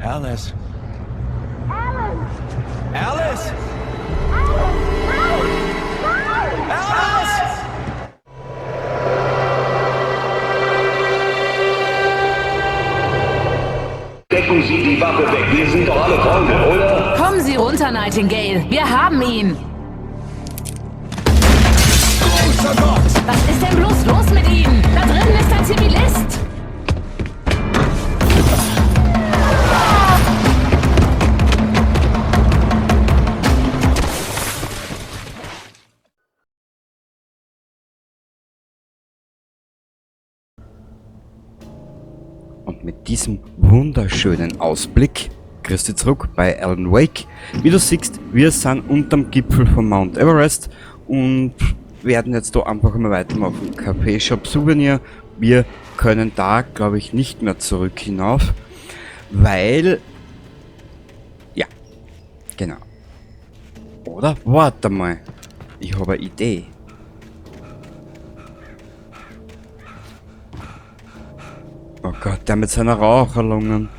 Alice. Alice! Alice! Stecken Sie die Waffe weg. Wir sind doch alle Freunde, oder? Kommen Sie runter, Nightingale. Wir haben ihn. Großer Gott! Was ist denn bloß los mit Ihnen? Da drinnen ist ein Zivilist. Und mit diesem wunderschönen Ausblick grüß dich zurück bei Alan Wake. Wie du siehst, wir sind unterm Gipfel von Mount Everest und werden jetzt da einfach mal weitermachen. Café Shop Souvenir. Wir können da, glaube ich, nicht mehr zurück hinauf, weil... Ja, genau. Oder? Warte mal. Ich habe eine Idee. Oh Gott, der mit seiner Raucherlungen.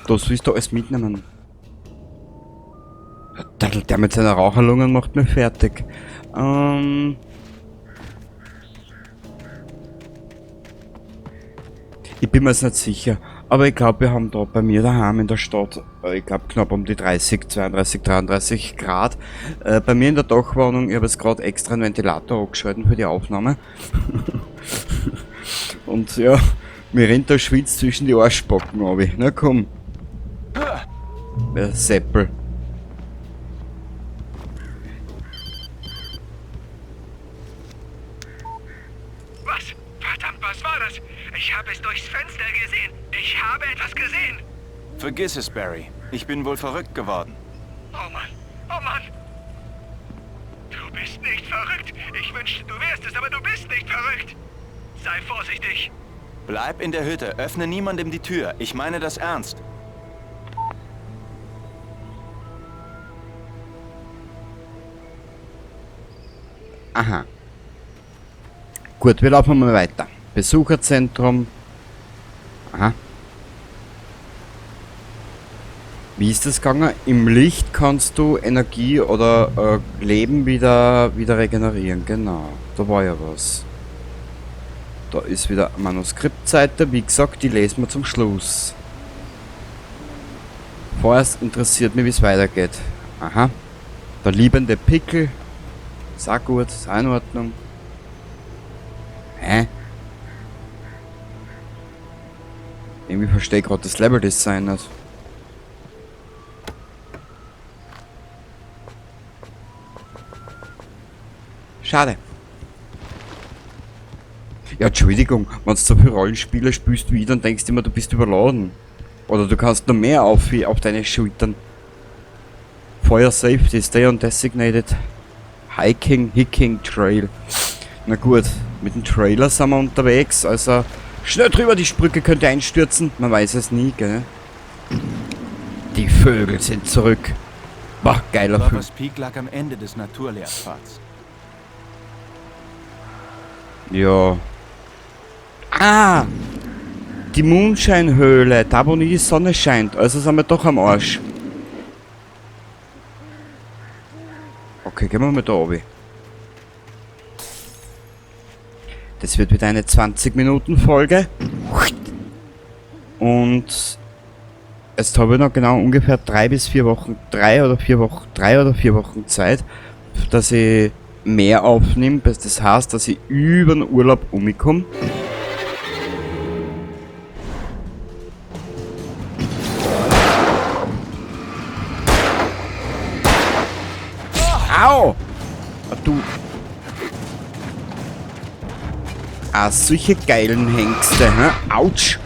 Das willst du alles mitnehmen. Der mit seiner Raucherlungen macht mich fertig. Ich bin mir jetzt nicht sicher, aber ich glaub, wir haben da bei mir daheim in der Stadt, ich glaub, knapp um die 30, 32, 33 Grad. Bei mir in der Dachwohnung, ich hab jetzt grad extra einen Ventilator angeschalten für die Aufnahme. Und ja, mir rennt der Schwitz zwischen die Arschbacken runter. Na komm. Der Seppel. Was? Verdammt, was war das? Ich habe es durchs Fenster gesehen. Ich habe etwas gesehen. Vergiss es, Barry. Ich bin wohl verrückt geworden. Oh Mann, oh Mann. Du bist nicht verrückt. Ich wünschte, du wärst es, aber du bist nicht verrückt. Sei vorsichtig. Bleib in der Hütte. Öffne niemandem die Tür. Ich meine das ernst. Aha. Gut, wir laufen mal weiter. Besucherzentrum. Aha. Wie ist das gegangen? Im Licht kannst du Energie oder Leben wieder regenerieren. Genau, da war ja was. Da ist wieder eine Manuskriptseite. Wie gesagt, die lesen wir zum Schluss. Vorerst interessiert mich, wie es weitergeht. Aha. Der liebende Pickel. Ist auch gut, ist auch in Ordnung. Hä? Irgendwie verstehe ich grad das Level-Design nicht. Schade. Ja, Entschuldigung, wenn du so viele Rollenspiele spielst wie ich, dann denkst du immer, du bist überladen. Oder du kannst noch mehr auf deine Schultern. Fire Safety, Stay on Designated Hiking, Hiking Trail. Na gut, mit dem Trailer sind wir unterwegs, also schnell drüber, die Brücke könnte einstürzen. Man weiß es nie, gell? Die Vögel sind zurück. Boah, geiler Film. Lover's Peak lag am Ende des Naturlehrpfads. Ja. Ah! Die Mondscheinhöhle, da wo nie die Sonne scheint. Also sind wir doch am Arsch. Okay, gehen wir mal da runter. Das wird wieder eine 20-Minuten-Folge. Und jetzt habe ich noch genau ungefähr 3 bis 4 Wochen, 3 oder 4 Wochen, 3 oder 4 Wochen Zeit, dass ich mehr aufnehme. Das heißt, dass ich über den Urlaub umkomme. Au! Ah, du. Ah, solche geilen Hengste, hä? Autsch!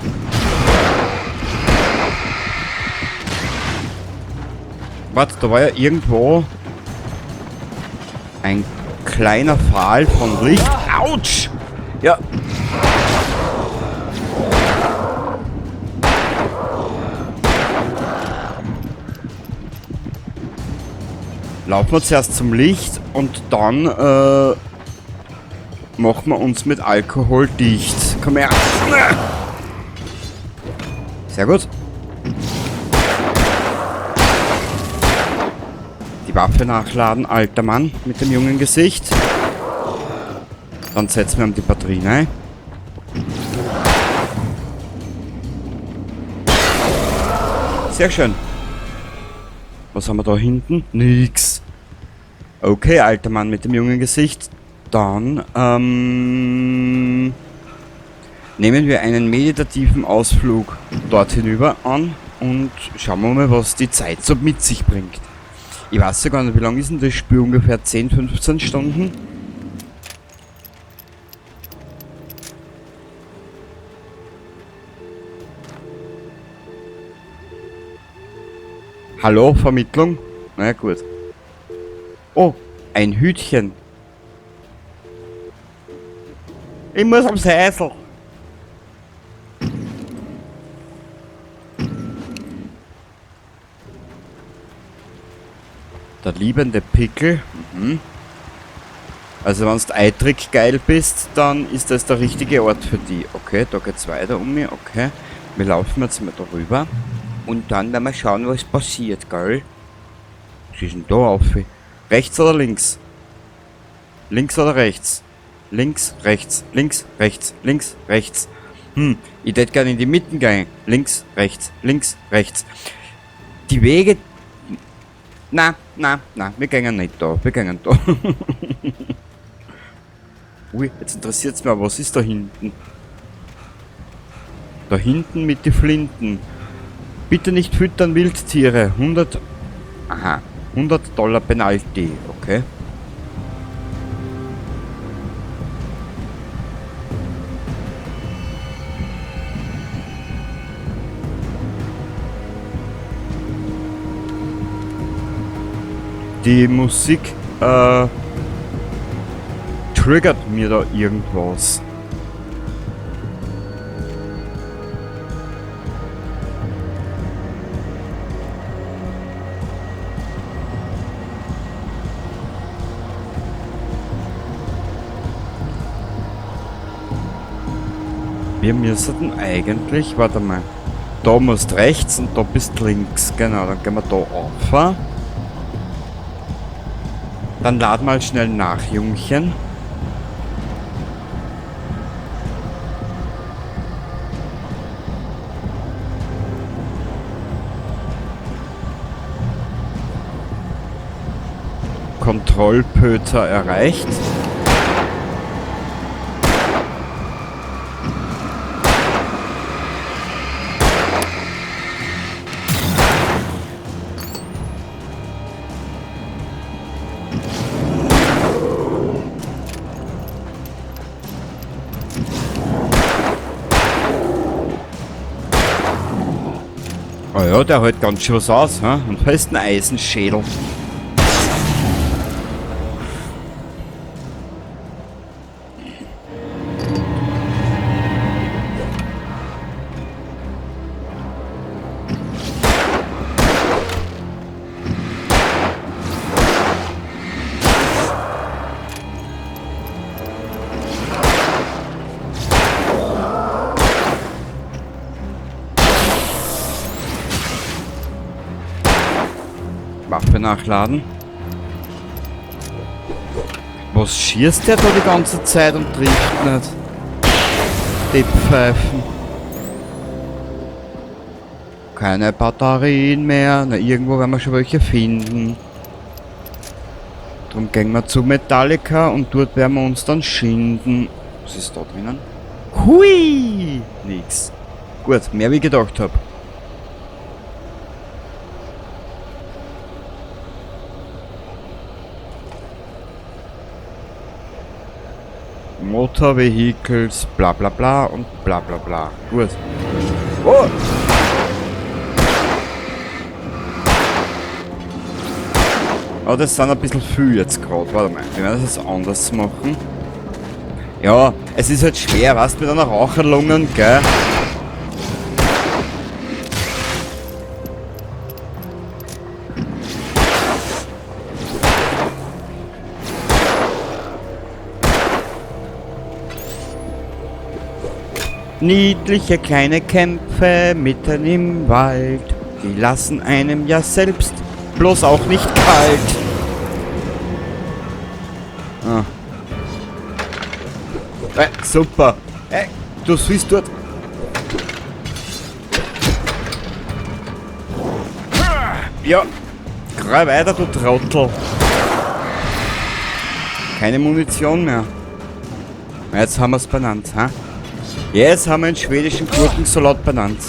Warte, da war ja irgendwo ein kleiner Pfahl von Licht. Autsch! Ja. Laufen wir zuerst zum Licht und dann machen wir uns mit Alkohol dicht. Komm her. Sehr gut. Die Waffe nachladen, alter Mann mit dem jungen Gesicht. Dann setzen wir ihm die Batterien ein. Sehr schön. Was haben wir da hinten? Nix. Okay, alter Mann mit dem jungen Gesicht. Dann, nehmen wir einen meditativen Ausflug dort hinüber an und schauen wir mal, was die Zeit so mit sich bringt. Ich weiß ja gar nicht, wie lange ist denn das Spiel? Ungefähr 10, 15 Stunden? Hallo, Vermittlung? Na ja, gut. Oh, ein Hütchen. Ich muss am Sessel. Der liebende Pickel. Mhm. Also wenn du eitrig geil bist, dann ist das der richtige Ort für die. Okay, da geht's weiter um mich. Okay, wir laufen jetzt mal da rüber. Und dann werden wir schauen, was passiert, gell? Was ist denn da auf? Rechts oder links? Links oder rechts? Links, rechts, links, rechts, links, rechts. Ich tät gerne in die Mitten gehen. Links, rechts, links, rechts. Die Wege... Na, na, na, wir gehen nicht da. Wir gehen da. Ui, jetzt interessiert's mich, was ist da hinten? Da hinten mit den Flinten. Bitte nicht füttern Wildtiere. 100... Aha. 100 Dollar Penalty. Okay. Die Musik triggert mir da irgendwas. Wir müssten eigentlich, warte mal, da musst rechts und da bist links. Genau, dann gehen wir da auf. Dann lad mal schnell nach, Jungchen. Kontrollpöter erreicht. Oh ja, der hält ganz schön was aus, hä? Und festen Eisenschädel. Waffe nachladen. Was schießt der da die ganze Zeit und trifft nicht? Die Pfeifen. Keine Batterien mehr. Na, irgendwo werden wir schon welche finden. Drum gehen wir zu Metallica und dort werden wir uns dann schinden. Was ist da drinnen? Hui! Nix. Gut, mehr wie ich gedacht hab. Motor Vehicles, bla bla bla und bla bla bla. Gut. Oh! Oh, das sind ein bisschen viel jetzt gerade. Warte mal, wir werden das jetzt anders machen. Ja, es ist halt schwer, weißt du, mit einer Raucherlungen, gell? Niedliche kleine Kämpfe mitten im Wald. Die lassen einem ja selbst bloß auch nicht kalt. Ah. Super. Du siehst dort. Ja. Greif weiter, du Trottel. Keine Munition mehr. Jetzt haben wir's benannt, ha? Jetzt haben wir einen schwedischen Gurkensalat benannt.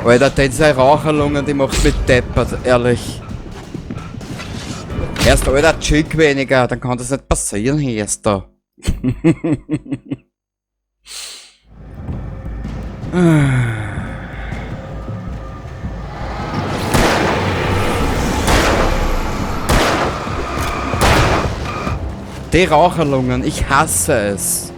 Alter, diese Raucherlungen, die macht mich deppert, ehrlich. Erst alter Chick weniger, dann kann das nicht passieren, erst da. Die Raucherlungen, ich hasse es.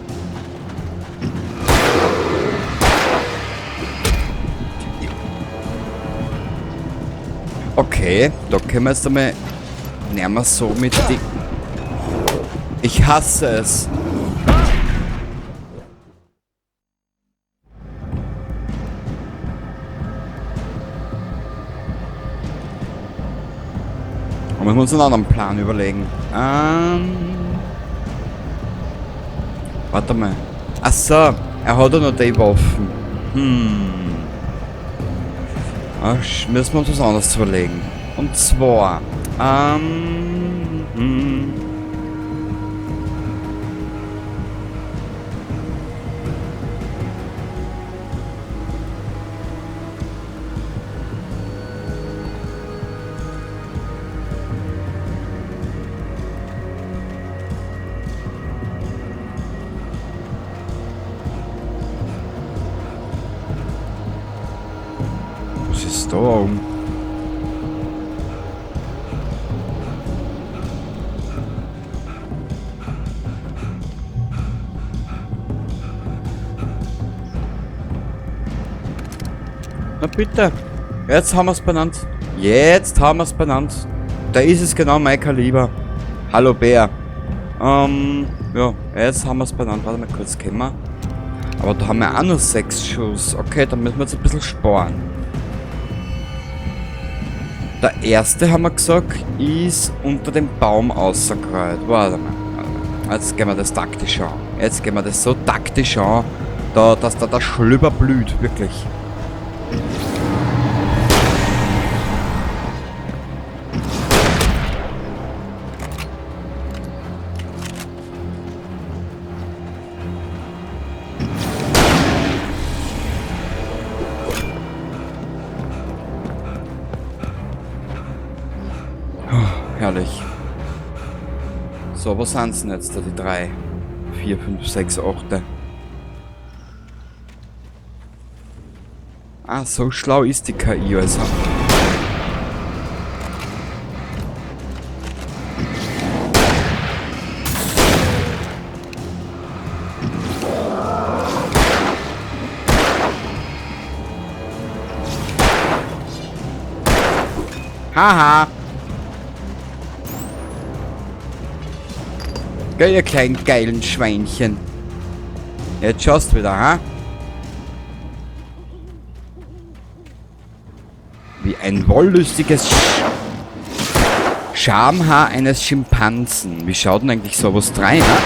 Okay, da können wir jetzt einmal... Nehmen wir so mit die... Ich hasse es. Da müssen wir uns einen anderen Plan überlegen. Warte mal. Ach so, er hat ja noch die Waffen. Ach, müssen wir uns was anderes überlegen. Und zwar... Was ist da oben? Na bitte. Jetzt haben wir's benannt. Jetzt haben wir's benannt. Da ist es genau mein Kaliber. Hallo Bär. Ja, jetzt haben wir's benannt. Warte mal kurz, können wir. Aber da haben wir auch nur 6 Schuss. Okay, dann müssen wir jetzt ein bisschen sparen. Der erste, haben wir gesagt, ist unter dem Baum rausgerollt. Warte mal, warte mal. Jetzt gehen wir das taktisch an. Jetzt gehen wir das so taktisch an, dass da der Schlüpper blüht, wirklich. Herrlich. So, was sind's denn jetzt da, die 3? 4, 5, 6, 8. Ah, so schlau ist die KI also. Haha. Gell, ihr kleinen geilen Schweinchen. Jetzt schaust du wieder, ha? Wie ein wollüstiges Schamhaar eines Schimpansen. Wie schaut denn eigentlich sowas drein, ha?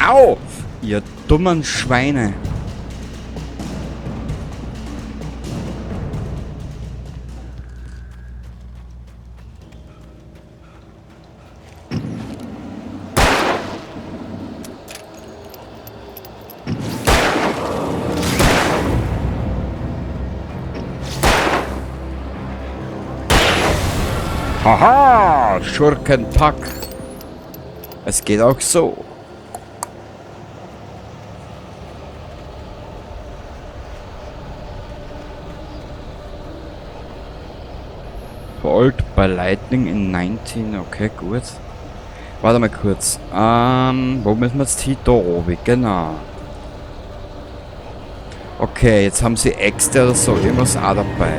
Au! Ihr dummen Schweine. Haha, Schurkenpack. Es geht auch so. Bolt by Lightning in 19. Okay, gut. Warte mal kurz. Wo müssen wir jetzt hin? Da oben, genau. Okay, jetzt haben sie Äxte oder so irgendwas auch dabei.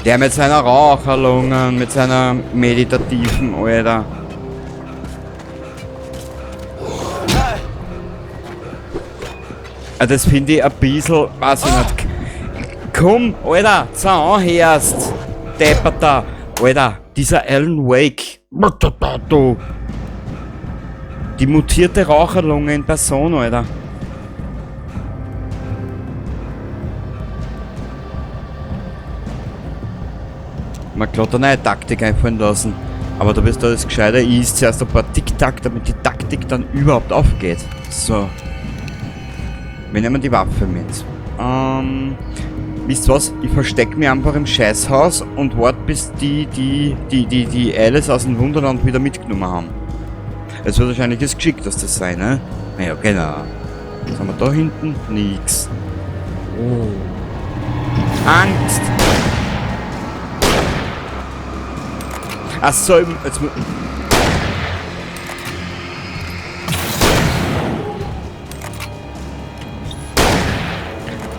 Der mit seiner Raucherlunge, mit seiner meditativen, Alter. Das finde ich ein bisschen, weiß ich nicht. Komm, Alter, zah anhörst. Depperter. Alter, dieser Alan Wake. Die mutierte Raucherlunge in Person, Alter. Man kann da eine Taktik einfallen lassen. Aber da bist du das Gescheiter ist zuerst ein paar Tick-Tack, damit die Taktik dann überhaupt aufgeht. So. Wir nehmen die Waffe mit. Wisst ihr was? Ich verstecke mich einfach im Scheißhaus und warte, bis die Alice aus dem Wunderland wieder mitgenommen haben. Es wird wahrscheinlich das Geschickteste sein, ne? Naja, genau. Was haben wir da hinten? Nix. Oh. Angst! Ach so, jetzt...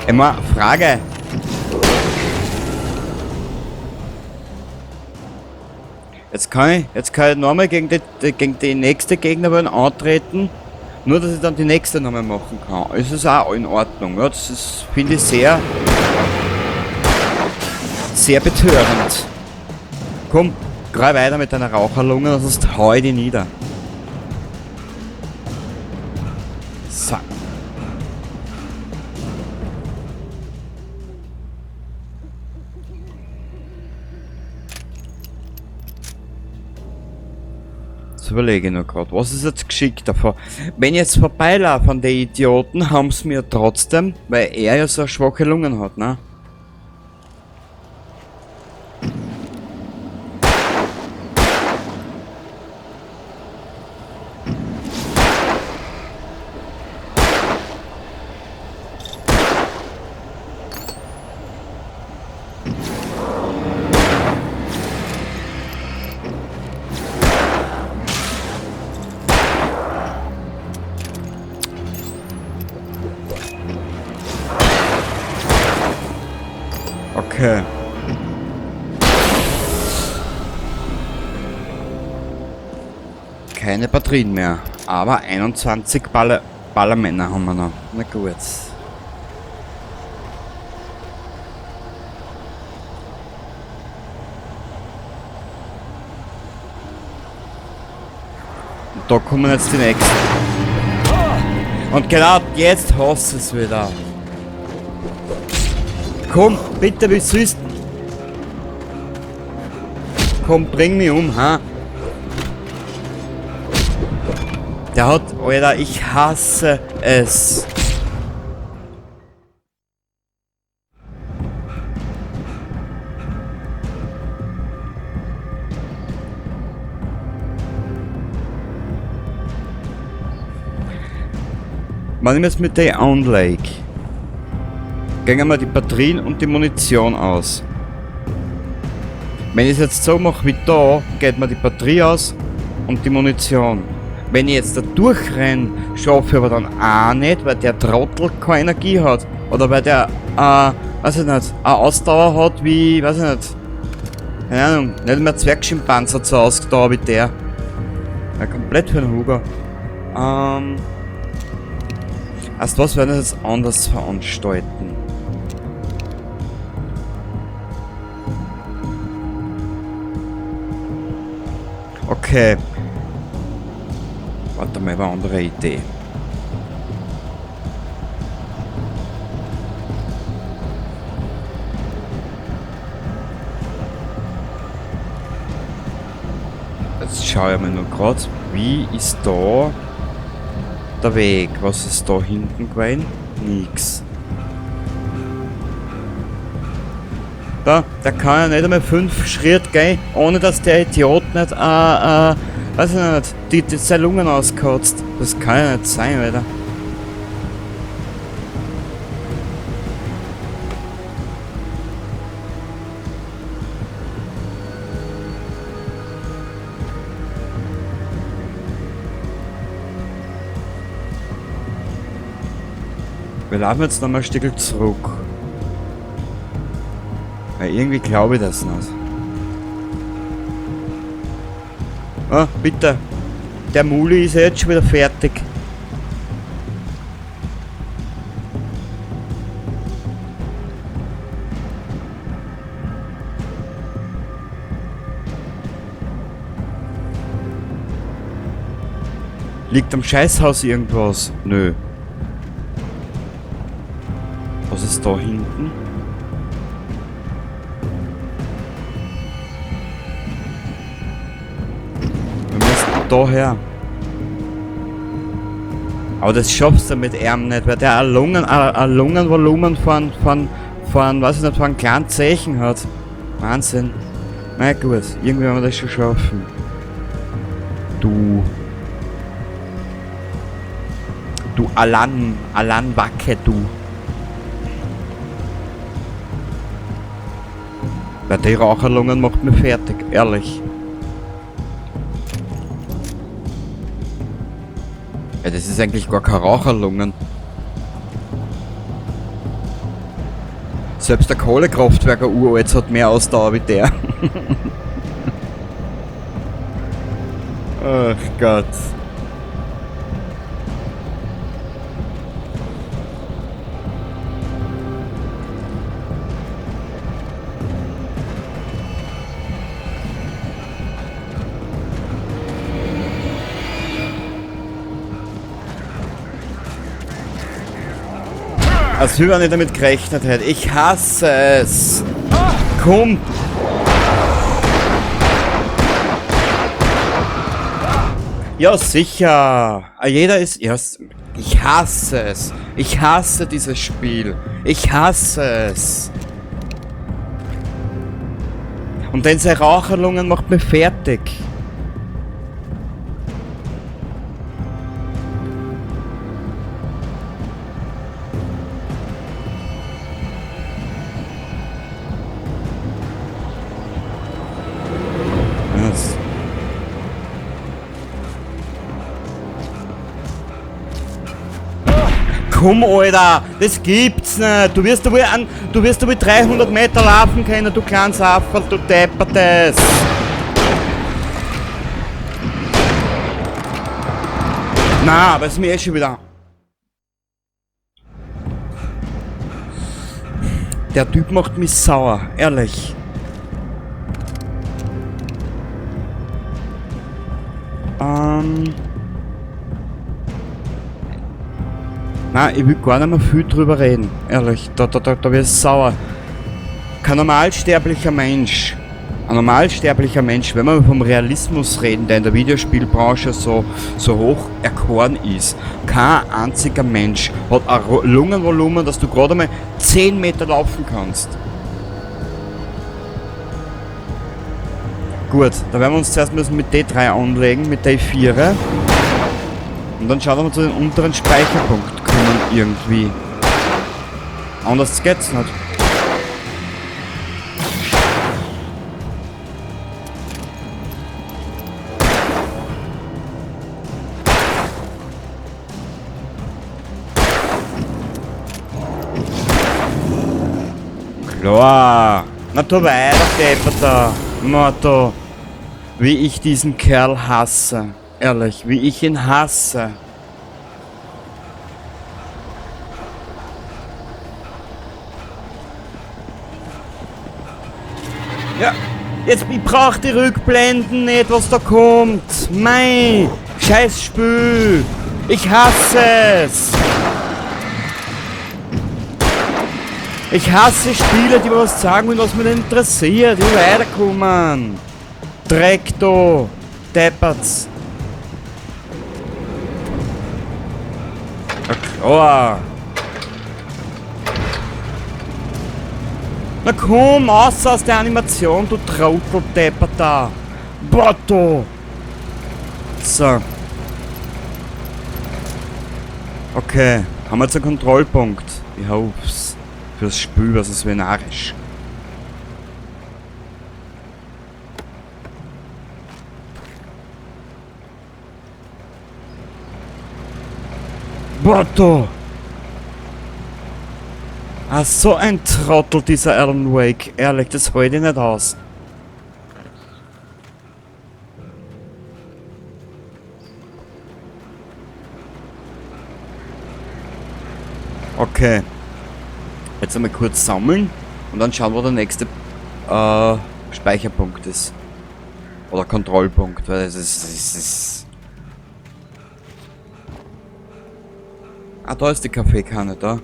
Immer Frage. Jetzt kann ich nochmal gegen die nächste Gegnerin antreten, nur dass ich dann die nächste nochmal machen kann. Es ist auch in Ordnung, ja, das ist, finde ich, sehr, sehr betörend. Komm, greif weiter mit deiner Raucherlunge, sonst hau ich die nieder. So. Jetzt überlege ich noch gerade, was ist jetzt geschickt davor? Wenn ich jetzt vorbeilaufe an die Idioten, haben sie mir trotzdem, weil er ja so schwache Lungen hat, ne? Okay. Keine Batterien mehr, aber 21 Ballermänner haben wir noch. Na gut. Und da kommen jetzt die nächsten. Und genau jetzt hast du es wieder. Komm, bitte, wie süß. Komm, bring mich um, ha? Der hat... Alter, ich hasse es. Man nimmt jetzt mit der Anlage. Gehen wir die Batterien und die Munition aus. Wenn ich es jetzt so mache wie da, geht mir die Batterie aus und die Munition. Wenn ich jetzt da durchrenne, schaffe ich aber dann auch nicht, weil der Trottel keine Energie hat. Oder weil der, weiß ich nicht, eine Ausdauer hat wie, weiß ich nicht, keine Ahnung, nicht mehr Zwergschimpanse hat so Ausdauer wie der. Ja, komplett für den Hugo. Also was werden wir jetzt anders veranstalten? Okay. Warte mal, eine andere Idee. Jetzt schaue ich mal nur grad, wie ist da der Weg? Was ist da hinten gewesen? Nix. Da, der kann ja nicht einmal 5 Schritte gehen, ohne dass der Idiot nicht, weiß ich nicht, die seine Lungen auskotzt. Das kann ja nicht sein, Alter. Wir laufen jetzt nochmal ein Stück zurück. Weil irgendwie glaube ich das nicht. Ah, bitte. Der Muli ist ja jetzt schon wieder fertig. Liegt am Scheißhaus irgendwas? Nö. Was ist da hinten? Wir müssen daher. Aber das schaffst du mit ihm nicht, weil der ein Lungenvolumen von, weiß ich nicht, von einem kleinen Zeichen hat. Wahnsinn. Na gut, irgendwie werden wir das schon schaffen. Du. Du Alan Wacke, du. Weil die Raucherlungen macht mich fertig, ehrlich. Ja, das ist eigentlich gar keine Raucherlungen. Selbst der Kohlekraftwerker Uralt hat mehr Ausdauer wie der. Ach Gott. Als wenn ich damit gerechnet hätte. Ich hasse es. Komm. Ja, sicher. Jeder ist... Ja, ich hasse es. Ich hasse dieses Spiel. Ich hasse es. Und denn seine Raucherlungen macht mich fertig. Komm, Alter, das gibt's nicht. Du wirst da wohl 300 Meter laufen können, du kleines Afferl, du Deppertes. Na, aber es ist mir eh schon wieder. Der Typ macht mich sauer, ehrlich. Nein, ich will gar nicht mehr viel drüber reden. Ehrlich, da werde ich sauer. Kein normalsterblicher Mensch, ein normalsterblicher Mensch, wenn wir vom Realismus reden, der in der Videospielbranche so hoch erkoren ist, kein einziger Mensch hat ein Lungenvolumen, dass du gerade mal 10 Meter laufen kannst. Gut, da werden wir uns zuerst müssen mit D3 anlegen, mit D4. Und dann schauen wir zu den unteren Speicherpunkt kommen irgendwie. Anders geht's nicht. Klar. Na tu weiter, Depperter. Motto. Wie ich diesen Kerl hasse. Ehrlich, wie ich ihn hasse. Ja, jetzt, ich brauch die Rückblenden nicht, was da kommt. Mei, scheiß Spül. Ich hasse es. Ich hasse Spiele, die mir was sagen und was mich nicht interessiert. Ich will weiterkommen. Dreck, du. Deppert's. Na klar. Na komm, raus aus der Animation, du Trottel-Depper da. Boah, du. So. Okay, haben wir jetzt einen Kontrollpunkt. Ich hoff's. Fürs Spiel, was ist wäre narrisch. Boah, du. Ah, so ein Trottel, dieser Alan Wake. Ehrlich, das halte ich nicht aus. Okay. Jetzt einmal kurz sammeln und dann schauen, wo der nächste Speicherpunkt ist. Oder Kontrollpunkt, weil es ist. Ah, da ist die Kaffeekanne, da.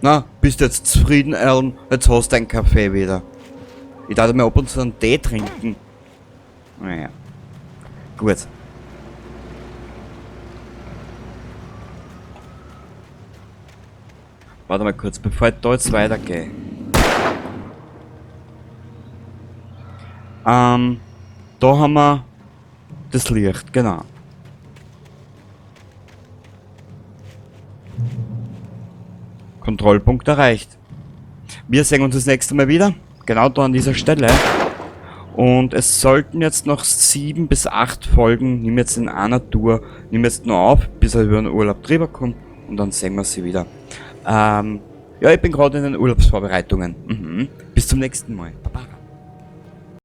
Na, bist du jetzt zufrieden, Alan? Jetzt hast du deinen Kaffee wieder. Ich darf mir ab und zu einen Tee trinken. Naja. Gut. Warte mal kurz, bevor ich da jetzt weitergehe. Da haben wir das Licht, genau. Kontrollpunkt erreicht. Wir sehen uns das nächste Mal wieder. Genau da an dieser Stelle. Und es sollten jetzt noch 7 bis 8 Folgen, nimm jetzt in einer Tour, nimm jetzt nur auf, bis er über den Urlaub drüber kommt und dann sehen wir sie wieder. Ja, ich bin gerade in den Urlaubsvorbereitungen. Bis zum nächsten Mal. Baba.